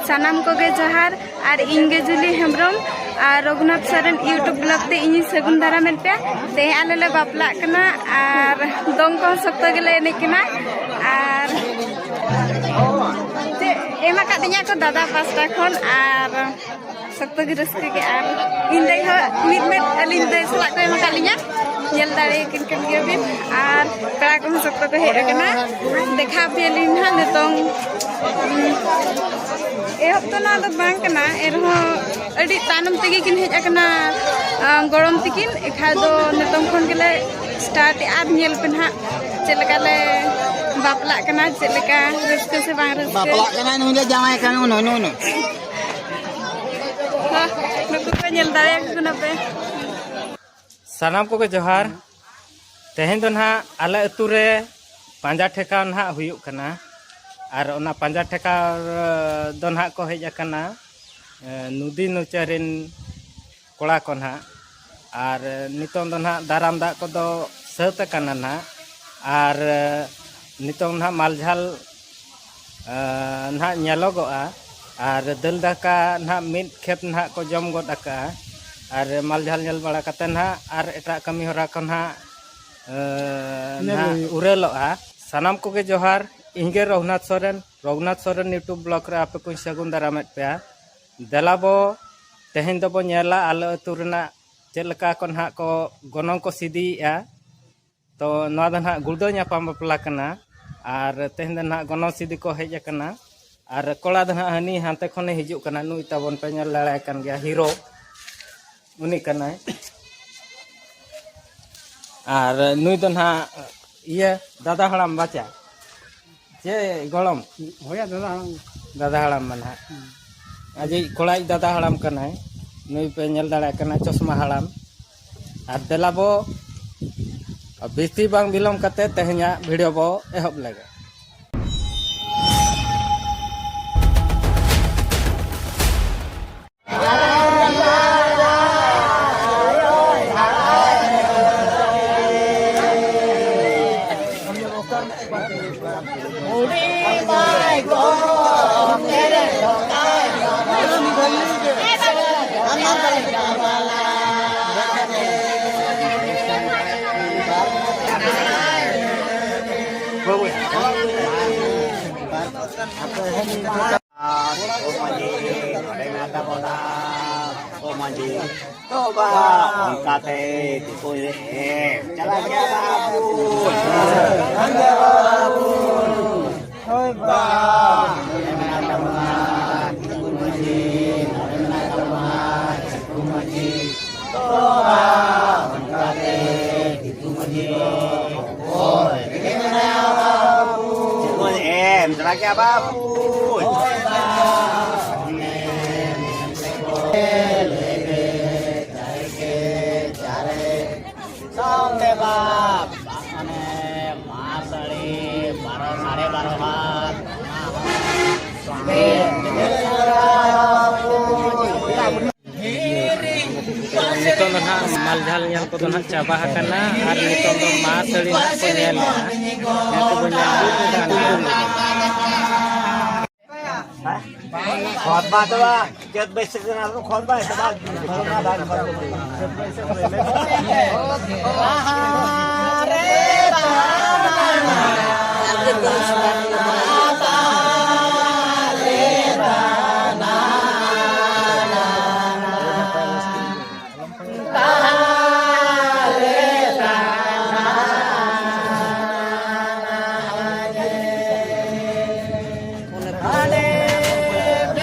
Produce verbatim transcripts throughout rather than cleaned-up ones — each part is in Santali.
ᱥᱟᱱᱟᱢ ᱠᱚᱜᱮ ᱡᱚᱦᱟᱨ᱾ ᱟᱨ ᱤᱧ ᱜᱮ ᱡᱩᱞᱤ ᱦᱮᱢᱵᱨᱚᱢ᱾ ᱟᱨ ᱨᱚᱜᱷᱩᱱᱟᱛᱷ ᱥᱚᱨᱮᱱ YouTube vlog ᱛᱮ ᱤᱧᱤᱧ ᱥᱟᱹᱜᱩᱱ ᱫᱟᱨᱟᱢᱮᱫ ᱯᱮᱭᱟ᱾ ᱛᱮᱦᱮᱧ ᱟᱞᱮ ᱞᱮ ᱵᱟᱯᱞᱟᱜ ᱠᱟᱱᱟ᱾ ᱟᱨ ᱫᱚᱝ ᱠᱚᱦᱚᱸ ᱥᱚᱠᱛᱚ ᱜᱮᱞᱮ ᱮᱱᱮᱡ ᱠᱟᱱᱟ᱾ ᱟᱨ ᱪᱮᱫ ᱮᱢ ᱟᱠᱟᱫᱤᱧᱟ ᱠᱚ ᱫᱟᱫᱟ ᱯᱟᱥᱴᱟ ᱠᱷᱚᱱ᱾ ᱟᱨ ᱥᱚᱠᱛᱚ ᱜᱮ ᱨᱟᱹᱥᱠᱟᱹ ᱜᱮ᱾ ᱟᱨ ᱤᱧ ᱫᱟᱹᱭ ᱦᱚᱸ ᱢᱤᱫ ᱢᱮᱫ ᱟᱹᱞᱤᱧ ᱫᱟᱹᱭ ᱥᱟᱞᱟᱜ ᱠᱚ ᱮᱢ ᱟᱠᱟᱫ ᱞᱤᱧᱟ᱾ ᱧᱮᱞ ᱫᱟᱲᱮᱭᱟᱠᱤᱱ ᱠᱟᱱ ᱜᱮᱭᱟᱵᱤᱱ᱾ ᱟᱨ ᱯᱮᱲᱟ ᱠᱚᱦᱚᱸ ᱥᱚᱠᱛᱚ ᱠᱚ ᱦᱮᱡ ᱟᱠᱟᱱᱟ᱾ ᱫᱮᱠᱷᱟᱣ ᱟᱯᱮᱭᱟᱞᱤᱧ ᱱᱟᱦᱟᱜ ᱱᱤᱛᱚᱝ᱾ ᱩᱸ, ᱮᱦᱚᱵ ᱫᱚ ᱱᱚᱣᱟ ᱫᱚ ᱵᱟᱝ ᱠᱟᱱᱟ, ᱮᱱᱨᱮᱦᱚᱸ ᱟᱹᱰᱤ ᱛᱟᱭᱱᱚᱢ ᱛᱮᱜᱮ ᱠᱤᱱ ᱦᱮᱡ ᱟᱠᱟᱱᱟ, ᱟᱸ, ᱜᱚᱲᱚᱢ ᱛᱤᱠᱤᱱ᱾ ᱮᱱᱠᱷᱟᱡ ᱫᱚ ᱱᱤᱛᱚᱝ ᱠᱷᱚᱱ ᱜᱮᱞᱮ start ᱮᱫᱼᱟ᱾ ᱟᱨ ᱧᱮᱞ ᱯᱮ ᱱᱟᱦᱟᱜ ᱪᱮᱫ ᱞᱮᱠᱟ ᱞᱮ ᱵᱟᱯᱞᱟᱜ ᱠᱟᱱᱟ, ᱪᱮᱫ ᱞᱮᱠᱟ ᱨᱟᱹᱥᱠᱟᱹ ᱥᱮ ᱵᱟᱝ ᱨᱟᱹᱥᱠᱟᱹ᱾ ᱵᱟᱯᱞᱟᱜ ᱠᱟᱱᱟᱭ ᱱᱩᱭ ᱞᱮ ᱡᱟᱶᱟᱭ ᱠᱟᱱᱟ, ᱱᱩᱭ, ᱱᱩᱭ, ᱱᱩᱭ᱾ ᱦᱚᱸ, ᱱᱩᱠᱩ ᱠᱚ ᱧᱮᱞ ᱫᱟᱲᱮᱭᱟᱠᱚ ᱠᱟᱱᱟ ᱯᱮ᱾ ᱥᱟᱱᱟᱢ ᱠᱚᱜᱮ ᱡᱚᱦᱟᱨ᱾ ᱛᱮᱦᱮᱧ ᱫᱚ ᱱᱟᱦᱟᱜ ᱟᱞᱮ ᱟᱹᱛᱩ ᱨᱮ ᱯᱟᱸᱡᱟ ᱴᱷᱮᱠᱟᱣ ᱱᱟᱦᱟᱜ ᱦᱩᱭᱩᱜ ᱠᱟᱱᱟ᱾ ᱟᱨ ᱚᱱᱟ ᱯᱟᱸᱡᱟ ᱴᱷᱮᱠᱟᱣ ᱫᱚ ᱱᱟᱦᱟᱜ ᱠᱚ ᱦᱮᱡ ᱟᱠᱟᱱᱟ, ᱮ, ᱱᱚᱫᱤ ᱱᱩᱪᱟᱹ ᱨᱮᱱ ᱠᱚᱲᱟ ᱠᱚ ᱱᱟᱦᱟᱜ᱾ ᱟᱨ ᱱᱤᱛᱚᱝ ᱫᱚ ᱱᱟᱦᱟᱜ ᱫᱟᱨᱟᱢ ᱫᱟᱜ ᱠᱚᱫᱚ ᱥᱟᱹᱛ ᱟᱠᱟᱱᱟ ᱱᱟᱦᱟᱜ᱾ ᱟᱨ ᱱᱤᱛᱚᱝ ᱱᱟᱦᱟᱜ ᱢᱟᱞᱡᱷᱟᱞ ᱟᱸ, ᱱᱟᱦᱟᱜ ᱧᱮᱞᱚᱜᱚᱜᱼᱟ᱾ ᱟᱨ ᱫᱟᱹᱞ ᱫᱟᱠᱟ ᱱᱟᱦᱟᱜ ᱢᱤᱫ ᱠᱷᱮᱯ ᱱᱟᱦᱟᱜ ᱠᱚ ᱡᱚᱢ ᱜᱚᱫ ᱟᱠᱟᱜᱼᱟ᱾ ᱟᱨ ᱢᱟᱞᱡᱷᱟᱞ ᱧᱮᱞ ᱵᱟᱲᱟ ᱠᱟᱛᱮ ᱱᱟᱦᱟᱜ ᱟᱨ ᱮᱴᱟᱜ ᱠᱟᱹᱢᱤ ᱦᱚᱨᱟ ᱠᱚ ᱱᱟᱦᱟᱜ, ᱟᱸ, ᱤᱱᱟᱹ ᱱᱟᱦᱟᱜ ᱜᱮ ᱦᱩᱭᱩᱜ᱾ ᱩᱨᱟᱹᱞᱚᱜᱼᱟ᱾ ᱥᱟᱱᱟᱢ ᱠᱚᱜᱮ ᱡᱚᱦᱟᱨ᱾ ᱤᱧ ᱜᱮ ᱨᱚᱜᱷᱩᱱᱟᱛᱷ ᱥᱚᱨᱮᱱ, ᱨᱚᱜᱷᱩᱱᱟᱛᱷ ᱥᱚᱨᱮᱱ YouTube vlog ᱨᱮ ᱟᱯᱮ ᱠᱚᱧ ᱥᱟᱹᱜᱩᱱ ᱫᱟᱨᱟᱢᱮᱫ ᱯᱮᱭᱟ᱾ ᱫᱮᱞᱟ ᱵᱚ, ᱛᱮᱦᱮᱧ ᱫᱚᱵᱚ ᱧᱮᱞᱟ ᱟᱞᱮ ᱟᱹᱛᱩ ᱨᱮᱱᱟᱜ ᱪᱮᱫ ᱞᱮᱠᱟ ᱠᱚ ᱱᱟᱦᱟᱜ ᱠᱚ ᱜᱚᱱᱚᱝ ᱠᱚ ᱥᱤᱫᱤᱭᱮᱜᱼᱟ᱾ ᱛᱚ, ᱱᱚᱣᱟ ᱫᱚ ᱱᱟᱦᱟᱜ ᱜᱩᱲᱫᱟᱹᱣ ᱧᱟᱯᱟᱢ ᱵᱟᱯᱞᱟ ᱠᱟᱱᱟ᱾ ᱟᱨ ᱛᱮᱦᱮᱧ ᱫᱚ ᱱᱟᱦᱟᱜ ᱜᱚᱱᱚᱝ ᱥᱤᱫᱤ ᱠᱚ ᱦᱮᱡ ᱟᱠᱟᱱᱟ᱾ ᱟᱨ ᱠᱚᱲᱟ ᱫᱚ ᱱᱟᱦᱟᱜ ᱦᱟᱹᱱᱤ ᱦᱟᱱᱛᱮ ᱠᱷᱚᱱᱮ ᱦᱤᱡᱩᱜ ᱠᱟᱱᱟ, ᱱᱩᱭ ᱛᱟᱵᱚᱱ ᱯᱮ ᱧᱮᱞ ᱫᱟᱲᱮᱭᱟᱭ ᱠᱟᱱ ᱜᱮᱭᱟ, ᱦᱤᱨᱳ ᱩᱱᱤ ᱠᱟᱱᱟᱭ᱾ ᱟᱨ ᱱᱩᱭ ᱫᱚ ᱱᱟᱦᱟᱜ ᱤᱭᱟᱹ ᱫᱟᱫᱟ ᱦᱟᱲᱟᱢ ᱵᱟᱪᱟ᱾ ᱪᱮ ᱜᱚᱲᱚᱢ? ᱦᱳᱭᱟ, ᱫᱟᱫᱟ ᱦᱟᱲᱟᱢ᱾ ᱫᱟᱫᱟ ᱦᱟᱲᱟᱢ ᱢᱟ ᱱᱟᱦᱟᱜ᱾ ᱦᱩᱸ᱾ ᱟᱡᱤᱡ ᱠᱚᱲᱟᱭᱤᱡ ᱫᱟᱫᱟ ᱦᱟᱲᱟᱢ ᱠᱟᱱᱟᱭ᱾ ᱱᱩᱭ ᱯᱮ ᱧᱮᱞ ᱫᱟᱲᱮᱭᱟᱜ ᱠᱟᱱᱟ, ᱪᱚᱥᱢᱟ ᱦᱟᱲᱟᱢ᱾ ᱟᱨ ᱫᱮᱞᱟ ᱵᱚ, ᱵᱤᱥᱛᱤ ᱵᱟᱝ ᱵᱤᱞᱚᱢ ᱠᱟᱛᱮ ᱛᱮᱦᱮᱧᱟᱜ video ᱵᱚ ᱮᱦᱚᱵ ᱞᱮᱜᱮ᱾ ᱚ ᱢᱟᱹᱡᱷᱤ, ᱱᱚᱰᱮ ᱢᱮᱱᱟᱜ ᱛᱟᱵᱚᱱᱟ᱾ ᱚ ᱢᱟᱹᱡᱷᱤ, ᱛᱚ ᱵᱟ, ᱚᱱᱠᱟᱛᱮ ᱫᱤᱠᱩ ᱮᱱᱮᱡ ᱮᱢ ᱪᱟᱞᱟᱜ ᱜᱮᱭᱟ ᱵᱟᱵᱩ᱾ ᱦᱳᱭ ᱵᱟ᱾ ᱱᱚᱰᱮ ᱢᱮᱱᱟᱜ ᱛᱟᱵᱚᱱᱟ ᱫᱤᱠᱩ ᱢᱟᱹᱡᱷᱤ, ᱱᱚᱰᱮ ᱢᱮᱱᱟᱜ ᱛᱟᱵᱚᱱᱟ ᱫᱤᱠᱩ ᱢᱟᱹᱡᱷᱤ᱾ ᱛᱚ ᱵᱟ, ᱚᱱᱠᱟᱛᱮ ᱫᱤᱠᱩ ᱢᱟᱹᱡᱷᱤ ᱫᱚ ᱮᱢ ᱪᱟᱞᱟᱜ ᱜᱮᱭᱟ ᱵᱟᱵᱩ᱾ ᱥᱟᱶᱛᱮ ᱵᱟᱯ, ᱢᱟᱱᱮ, ᱢᱟᱥᱟᱲᱤ, ᱵᱟᱨᱚ, ᱥᱟᱲᱮ ᱵᱟᱨᱚ ᱦᱟᱛ, ᱚᱱᱟ ᱦᱚᱸ᱾ ᱱᱤᱛᱚᱜ ᱫᱚ ᱱᱟᱦᱟᱜ ᱢᱟᱞᱡᱷᱟᱞ ᱧᱮᱞ ᱠᱚᱫᱚ ᱱᱟᱦᱟᱜ ᱪᱟᱵᱟ ᱟᱠᱟᱱᱟ, ᱟᱨ ᱱᱤᱛᱚᱜ ᱫᱚ ᱢᱟᱥᱟᱲᱤ ᱱᱟᱦᱟᱜ ᱠᱚ ᱧᱮᱞᱮᱜᱼᱟ᱾ ᱧᱮᱞ ᱛᱮᱵᱚᱱ ᱧᱟᱢ ᱤᱫᱤ ᱠᱟᱱ ᱜᱮᱭᱟ᱾ ᱠᱷᱚᱛ ᱢᱟ ᱛᱚ ᱵᱟᱝ, ᱪᱟᱹᱛ ᱵᱟᱹᱭᱥᱟᱹᱠᱷ ᱨᱮᱱᱟᱜ ᱫᱚ ᱠᱷᱚᱛ ᱵᱟᱭ ᱥᱟᱵᱟ᱾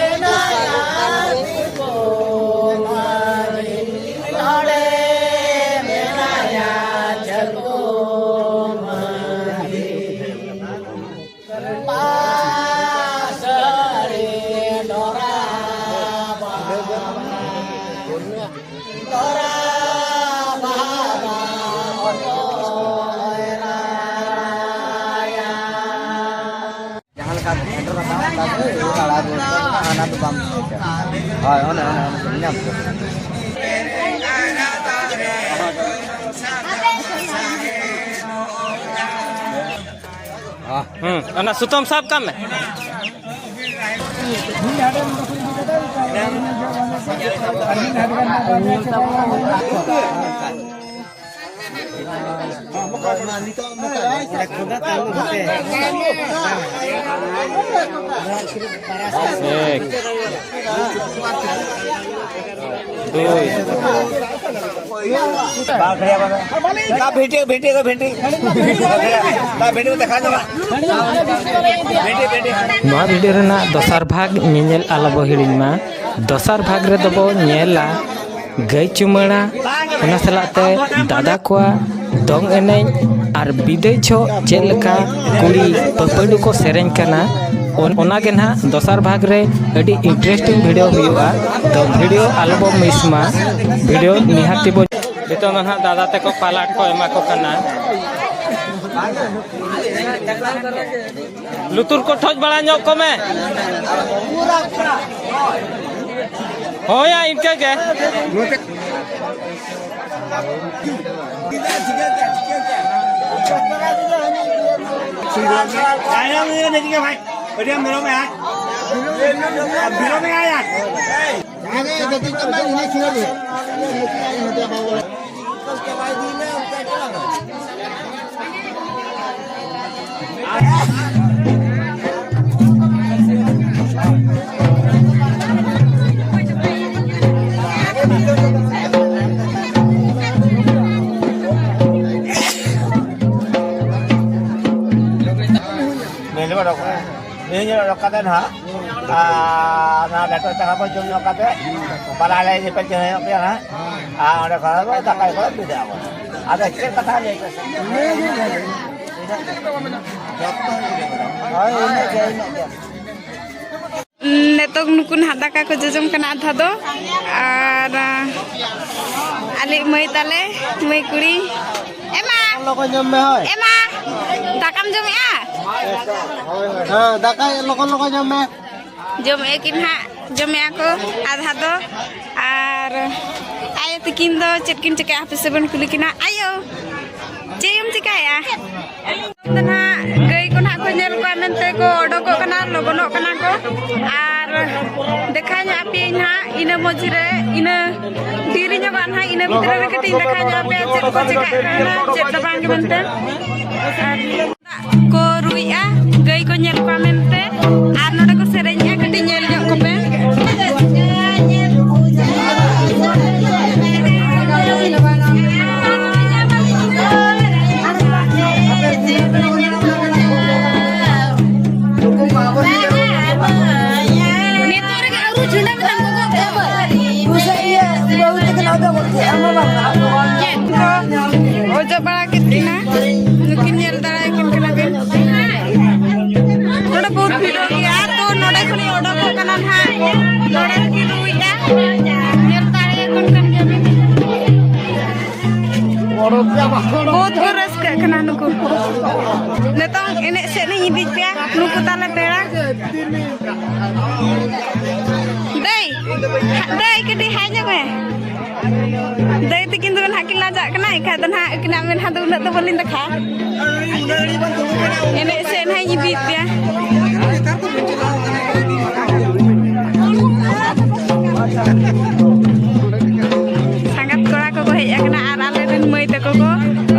ᱡᱟᱦᱟᱸ ᱞᱮᱠᱟ ᱥᱮᱴᱮᱨ ᱟᱠᱟᱱᱟ, ᱚᱱᱠᱟ ᱜᱮ ᱨᱩᱣᱟᱹᱲ ᱟᱲᱟᱜ ᱨᱩᱣᱟᱹᱲ ᱠᱟᱱᱟ᱾ ᱦᱟᱱᱟ ᱫᱚ ᱵᱟᱢ ᱵᱩᱡᱟ᱾ ᱦᱳᱭ, ᱚᱱᱮ, ᱚᱱᱮ, ᱚᱱᱮ ᱧᱟᱢ ᱠᱮᱫᱟ᱾ ᱦᱩᱸ, ᱚᱱᱟ ᱥᱩᱛᱟᱹᱢ ᱥᱟᱵ ᱠᱟᱜ ᱢᱮ᱾ ᱮᱠ, ᱫᱩᱭ᱾ ᱵᱷᱮᱴᱤ, ᱵᱷᱮᱴᱤ, ᱵᱷᱮᱴᱤ᱾ ᱵᱷᱮᱴᱤ ᱫᱮᱠᱷᱟ ᱧᱚᱜ᱾ ᱵᱷᱮᱴᱤ, ᱵᱷᱮᱴᱤ᱾ ᱱᱚᱣᱟ ᱵᱷᱤᱰᱤᱭᱳ ᱨᱮᱱᱟᱜ ᱫᱚᱥᱟᱨ ᱵᱷᱟᱜᱽ ᱧᱮᱧᱮᱞ ᱟᱞᱚ ᱵᱚ ᱦᱤᱲᱤᱧ ᱢᱟ᱾ ᱫᱚᱥᱟᱨ ᱵᱷᱟᱜᱽ ᱨᱮᱫᱚ ᱵᱚ ᱧᱮᱞᱟ ᱜᱟᱹᱭ ᱪᱩᱢᱟᱹᱲᱟ, ᱚᱱᱟ ᱥᱟᱞᱟᱜ ᱛᱮ ᱫᱟᱫᱟ ᱠᱚᱣᱟᱜ ᱫᱚᱝ ᱮᱱᱮᱡ ᱟᱨ ᱵᱤᱫᱟᱹᱭ ᱡᱚᱦᱚᱜ ᱪᱮᱫ ᱞᱮᱠᱟ ᱠᱩᱲᱤ ᱯᱟᱹᱯᱟᱹᱰᱩ ᱠᱚ ᱥᱮᱨᱮᱧ ᱠᱟᱱᱟ, ᱚᱱ-, ᱚᱱᱟ ᱜᱮ ᱱᱟᱦᱟᱜ ᱫᱚᱥᱟᱨ ᱵᱷᱟᱜᱽ ᱨᱮ ᱟᱹᱰᱤ interesting ᱵᱷᱤᱰᱤᱭᱳ ᱦᱩᱭᱩᱜᱼᱟ᱾ ᱛᱚ ᱵᱷᱤᱰᱤᱭᱳ ᱟᱞᱚ ᱵᱚ ᱢᱤᱥ ᱢᱟ, ᱵᱷᱤᱰᱤᱭᱳ ᱱᱤᱦᱟᱹᱛᱤ ᱵᱚ᱾ ᱱᱤᱛᱚᱜ ᱫᱚ ᱱᱟᱦᱟᱜ ᱫᱟᱫᱟ ᱛᱮᱠᱚ ᱯᱟᱞᱟᱴ ᱠᱚ ᱮᱢᱟ ᱠᱚ ᱠᱟᱱᱟ᱾ ᱞᱩᱛᱩᱨ ᱠᱚ ᱴᱷᱚᱡ ᱵᱟᱲᱟ ᱧᱚᱜ ᱠᱚᱢᱮ᱾ ᱦᱳᱭᱟ, ᱤᱱᱠᱟᱹ ᱜᱮ᱾ ᱛᱮᱦᱮᱧ ᱚᱰᱚᱠ ᱠᱟᱛᱮ ᱱᱟᱦᱟᱜ, ᱟᱨ ᱚᱱᱟ ᱞᱮᱴᱚ ᱫᱟᱠᱟ ᱠᱚ ᱡᱚᱢ ᱧᱚᱜ ᱠᱟᱛᱮ, ᱵᱟᱞᱟ ᱞᱮ ᱧᱮᱯᱮᱞ ᱡᱚᱝ ᱧᱚᱜ ᱯᱮᱭᱟ ᱱᱟᱦᱟᱜ, ᱟᱨ ᱚᱸᱰᱮ ᱠᱷᱚᱱ ᱫᱚ ᱫᱟᱠᱟ ᱠᱚ ᱵᱤᱫᱟᱹᱭ ᱟᱵᱚᱱ᱾ ᱟᱫᱚ ᱪᱮᱫ ᱠᱟᱛᱷᱟ ᱞᱟᱹᱭ ᱯᱮ ᱥᱮ? ᱦᱳᱭ, ᱤᱱᱟᱹᱜ ᱜᱮ, ᱤᱱᱟᱹᱜ ᱜᱮ᱾ ᱱᱤᱛᱚᱜ ᱱᱩᱠᱩ ᱱᱟᱦᱟᱜ ᱫᱟᱠᱟ ᱠᱚ ᱡᱚᱡᱚᱢ ᱠᱟᱱᱟ ᱟᱫᱷᱟ ᱫᱚ, ᱟᱨ ᱟᱞᱮ ᱢᱟᱹᱭ ᱛᱟᱞᱮ, ᱢᱟᱹᱭ ᱠᱩᱲᱤ, ᱮᱢᱟ, ᱞᱚᱜᱚᱱ ᱡᱚᱢ ᱢᱮ, ᱦᱳᱭ᱾ ᱮᱢᱟ, ᱫᱟᱠᱟᱢ ᱡᱚᱢᱮᱜᱼᱟ? ᱦᱮᱸ, ᱫᱟᱠᱟ ᱞᱚᱜᱚᱱ ᱞᱚᱜᱚᱱ ᱡᱚᱢ ᱢᱮ᱾ ᱡᱚᱢᱮᱜᱼᱟ ᱠᱤᱱ ᱦᱟᱸᱜ, ᱡᱚᱢᱮᱜᱼᱟ ᱠᱚ ᱟᱫᱷᱟ ᱫᱚ᱾ ᱟᱨ ᱟᱭᱳ ᱛᱤᱠᱤᱱ ᱫᱚ ᱪᱮᱫ ᱠᱤᱱ ᱪᱤᱠᱟᱹᱭᱟ? ᱦᱟᱯᱮ ᱥᱮ ᱵᱚᱱ ᱠᱩᱞᱤ ᱠᱤᱱᱟ᱾ ᱟᱭᱳ, ᱪᱮᱫ ᱮᱢ ᱪᱤᱠᱟᱹᱭᱟ? ᱫᱚ ᱱᱟᱦᱟᱜ ᱜᱟᱹᱭ ᱠᱚ ᱱᱟᱦᱟᱜ ᱠᱚ ᱧᱮᱞ ᱠᱚᱣᱟ ᱢᱮᱱᱛᱮ ᱠᱚ ᱚᱰᱚᱠᱚᱜ ᱠᱟᱱᱟ, ᱞᱚᱜᱚᱱᱚᱜ ᱠᱟᱱᱟ ᱠᱚ᱾ ᱟᱨ ᱫᱮᱠᱷᱟᱣ ᱧᱚᱜ ᱟᱯᱮᱭᱟᱹᱧ ᱱᱟᱦᱟᱜ ᱤᱱᱟᱹ ᱢᱚᱡᱽ ᱨᱮ, ᱤᱱᱟᱹ ᱰᱮᱨᱤ ᱧᱚᱜᱚᱜᱼᱟ ᱱᱟᱦᱟᱜ, ᱤᱱᱟᱹ ᱵᱷᱤᱛᱨᱤ ᱨᱮ ᱠᱟᱹᱴᱤᱡ ᱤᱧ ᱫᱮᱠᱷᱟᱣ ᱧᱚᱜ ᱟᱯᱮᱭᱟ ᱪᱮᱫ ᱠᱚ ᱪᱮᱠᱟᱜ ᱠᱟᱱᱟ, ᱪᱮᱫ ᱫᱚ ᱵᱟᱝ ᱜᱮ ᱢᱮᱱᱛᱮ᱾ ᱟᱨ ᱠᱚ ᱨᱩᱭᱮᱫᱼᱟ, ᱜᱟᱹᱭ ᱠᱚ ᱧᱮᱞ ᱠᱚᱣᱟ ᱢᱮᱱᱛᱮ, ᱟᱨ ᱱᱚᱰᱮ ᱠᱚ ᱥᱮᱨᱮᱧᱮᱫᱼᱟ, ᱠᱟᱹᱴᱤᱡ ᱧᱮᱞ ᱧᱚᱜ ᱠᱚᱯᱮ᱾ ᱚᱡᱚᱜ ᱵᱟᱲᱟ ᱠᱮᱫ ᱠᱤᱱᱟ, ᱱᱩᱠᱤᱱ ᱧᱮᱞ ᱫᱟᱲᱮᱭᱟᱠᱤᱱ ᱠᱟᱱᱟ ᱵᱤᱱ᱾ ᱱᱚᱰᱮ ᱵᱚᱦᱩᱛ ᱵᱷᱤᱲᱚᱜ ᱜᱮᱭᱟ, ᱛᱚ ᱱᱚᱰᱮ ᱠᱷᱚᱱᱤᱧ ᱚᱰᱚᱠᱚᱜ ᱠᱟᱱᱟ ᱱᱟᱦᱟᱜ᱾ ᱱᱚᱰᱮ ᱠᱤᱱ ᱨᱩᱭᱮᱫᱼᱟ, ᱧᱮᱞ ᱫᱟᱲᱮᱭᱟᱠᱚ ᱠᱟᱱ ᱜᱮᱭᱟ ᱵᱤᱱ᱾ ᱵᱚᱦᱩᱛ ᱠᱚ ᱨᱟᱹᱥᱠᱟᱹᱜ ᱠᱟᱱᱟ ᱱᱩᱠᱩ᱾ ᱱᱤᱛᱚᱝ ᱮᱱᱮᱡ ᱥᱮᱫ ᱤᱧ ᱤᱫᱤ ᱯᱮᱭᱟ, ᱱᱩᱠᱩ ᱛᱟᱞᱮ ᱯᱮᱲᱟ᱾ ᱫᱟᱹᱭ, ᱫᱟᱹᱭ ᱠᱟᱹᱴᱤᱡ ᱦᱟᱭ ᱧᱚᱜ ᱢᱮ᱾ ᱫᱟᱹᱭ ᱛᱟᱹᱠᱤᱱ ᱫᱚ ᱱᱟᱦᱟᱜ ᱠᱤᱱ ᱞᱟᱡᱟᱜ ᱠᱟᱱᱟ, ᱮᱱᱠᱷᱟᱡ ᱫᱚ ᱱᱟᱦᱟᱜ ᱟᱹᱠᱤᱱᱟᱜ ᱢᱮᱫᱦᱟ ᱫᱚ ᱩᱱᱟᱹᱜ ᱫᱚ ᱵᱟᱹᱞᱤᱧ ᱫᱮᱠᱷᱟᱣᱟ᱾ ᱮᱱᱮᱡ ᱥᱮᱫ ᱱᱟᱦᱟᱜ ᱤᱧ ᱤᱫᱤᱭᱮᱫ ᱯᱮᱭᱟ᱾ ᱥᱟᱸᱜᱟᱛ ᱠᱚᱲᱟ ᱠᱚᱠᱚ ᱦᱮᱡ ᱟᱠᱟᱱᱟ ᱟᱨ ᱟᱞᱮ ᱨᱮᱱ ᱢᱟᱹᱭ ᱛᱟᱠᱚ ᱠᱚ,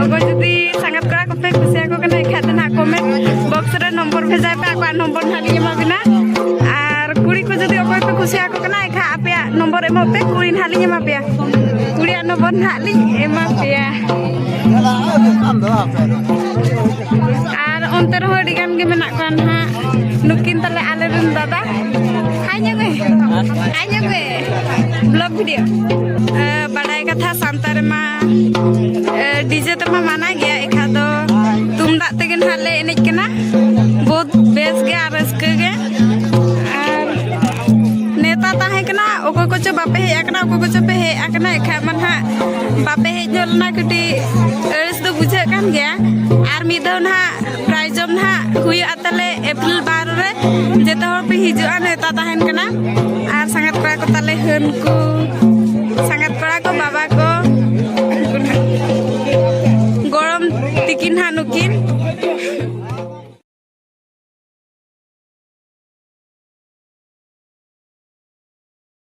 ᱚᱠᱚᱭ ᱡᱩᱫᱤ ᱥᱟᱸᱜᱟᱛ ᱠᱚᱲᱟ ᱠᱚᱯᱮ ᱠᱩᱥᱤᱭᱟᱠᱚ ᱠᱟᱱᱟ, ᱮᱱᱠᱷᱟᱡ ᱫᱚ ᱱᱟᱦᱟᱜ comment box ᱨᱮ ᱱᱚᱢᱵᱚᱨ ᱵᱷᱮᱡᱟᱭ ᱯᱮ, ᱟᱠᱚᱣᱟᱜ ᱱᱚᱢᱵᱚᱨ ᱱᱟᱦᱟᱜ ᱞᱤᱧ ᱮᱢᱟ ᱵᱤᱱᱟ᱾ ᱟᱨ ᱠᱩᱲᱤ ᱠᱚ ᱡᱩᱫᱤ ᱚᱠᱚᱭ ᱯᱮ ᱠᱩᱥᱤᱭᱟᱠᱚ ᱠᱟᱱᱟ, ᱮᱱᱠᱷᱟᱡ ᱟᱯᱮᱭᱟᱜ ᱱᱚᱢᱵᱚᱨ ᱮᱢᱚᱜ ᱯᱮ, ᱠᱩᱲᱤ ᱱᱟᱦᱟᱜ ᱞᱤᱧ ᱮᱢᱟ ᱯᱮᱭᱟ, ᱠᱩᱲᱤᱭᱟᱜ ᱱᱚᱢᱵᱚᱨ ᱱᱟᱦᱟᱜ ᱞᱤᱧ ᱮᱢᱟ ᱯᱮᱭᱟ᱾ ᱟᱨ ᱚᱱᱛᱮ ᱨᱮᱦᱚᱸ ᱟᱹᱰᱤ ᱜᱟᱱ ᱜᱮ ᱢᱮᱱᱟᱜ ᱠᱚᱣᱟ ᱱᱟᱦᱟᱜ, ᱱᱩᱠᱤᱱ ᱛᱟᱞᱮ ᱟᱞᱮ ᱨᱮᱱ ᱫᱟᱫᱟ᱾ ᱦᱟᱭ ᱧᱚᱜ ᱢᱮ, ᱦᱟᱭ ᱧᱚᱜ ᱢᱮ, vlog video᱾ ᱮ, ᱵᱟᱰᱟᱭ ᱠᱟᱛᱷᱟ, ᱥᱟᱱᱛᱟᱲ ᱨᱮᱢᱟ, ᱮ, DJ ᱛᱮᱢᱟ ᱢᱟᱱᱟ ᱜᱮᱭᱟ, ᱮᱱᱠᱷᱟᱱ ᱫᱚ ᱛᱩᱢᱫᱟᱜ ᱛᱮᱜᱮ ᱱᱟᱦᱟᱜ ᱞᱮ ᱮᱱᱮᱡ ᱠᱟᱱᱟ᱾ ᱵᱚᱦᱩᱛ ᱵᱮᱥ ᱜᱮ ᱟᱨ ᱨᱟᱹᱥᱠᱟᱹ ᱜᱮ᱾ ᱟᱨ ᱱᱮᱣᱛᱟ ᱛᱟᱦᱮᱸ ᱠᱟᱱᱟ, ᱚᱠᱚᱭ ᱠᱚᱪᱚ ᱵᱟᱯᱮ ᱦᱮᱡ ᱟᱠᱟᱱᱟ, ᱚᱠᱚᱭ ᱠᱚᱪᱚ ᱯᱮ ᱦᱮᱡ ᱟᱠᱟᱱᱟ, ᱮᱱᱠᱷᱟᱡ ᱢᱟ ᱱᱟᱦᱟᱜ ᱵᱟᱯᱮ ᱦᱮᱡ ᱧᱚᱜ ᱞᱮᱱᱟ, ᱠᱟᱹᱴᱤᱡ ᱟᱹᱲᱤᱥ ᱫᱚ ᱵᱩᱡᱷᱟᱹᱜ ᱠᱟᱱ ᱜᱮᱭᱟ᱾ ᱟᱨ ᱢᱤᱫ ᱫᱷᱟᱣ ᱱᱟᱦᱟᱜ prize jump ᱱᱟᱦᱟᱜ ᱦᱩᱭᱩᱜᱼᱟ ᱛᱟᱞᱮ April ᱵᱟᱨᱚ ᱨᱮ᱾ ᱡᱚᱛᱚ ᱦᱚᱲ ᱯᱮ ᱦᱤᱡᱩᱜᱼᱟ, ᱱᱮᱣᱛᱟ ᱛᱟᱦᱮᱱ ᱠᱟᱱᱟ᱾ ᱟᱨ ᱥᱟᱸᱜᱟᱛ ᱠᱚᱲᱟ ᱠᱚ ᱛᱟᱞᱮ ᱦᱟᱹᱱᱠᱩ, ᱥᱟᱸᱜᱟᱛ ᱠᱚᱲᱟ ᱠᱚ, ᱵᱟᱵᱟ ᱠᱚ, ᱩᱱᱠᱩ ᱱᱟᱦᱟᱜ ᱜᱚᱲᱚᱢ ᱛᱤᱠᱤᱱ ᱱᱟᱦᱟᱜ ᱱᱩᱠᱤᱱ᱾